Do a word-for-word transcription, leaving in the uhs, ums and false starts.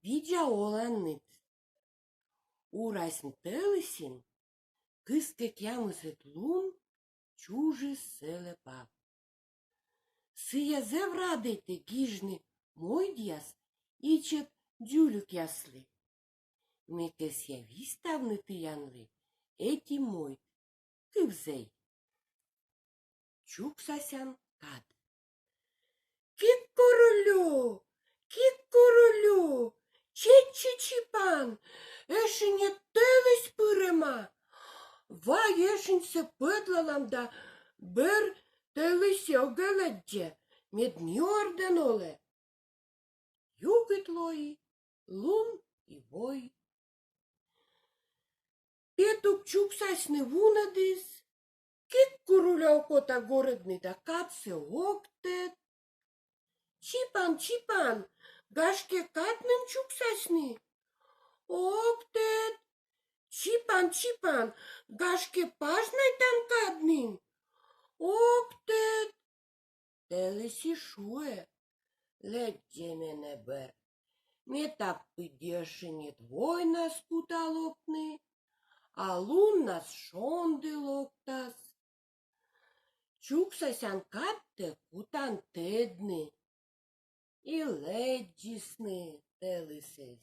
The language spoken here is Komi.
Видза оланныд. Урасьны тӧлысьын кызь кӧкъямысӧд лун чужис сӧлӧ пав. Сійӧ зэв радейтӧ гижны мойдъяс ичӧт дзолюкъяслы. Ме кӧсъя висьтавны тіянлы ӧти мойд, кывзӧй. Чуксасян кад. Кикурулю, кикурулю, чеччи чипан, ӧшиньӧд тӧлысь пырӧма. Вай ӧшиньсӧ пӧдлалам да, бӧр тӧлысь ог лэдзӧ, мед ни ордӧн олӧ. Югыд лои лун и вой. Петук чуксасьны вунӧдіс. Кикурулю окота горӧдны да кадсӧ ог тӧд. Чипан, чипан, гашкӧ, кад нин чуксасьны? Ог тӧд. Чипан, чипан, гашкӧ, пажнайтан кад нин? Ог тӧд. Тӧлысь и шуӧ: лэдзӧй менӧ бӧр. Ме та пыдди ӧшиньӧд войнас кута локны, а луннас шонді локтас. Чуксасян кадтӧ кутан тӧдны. И лэдзисны тӧлысьӧс.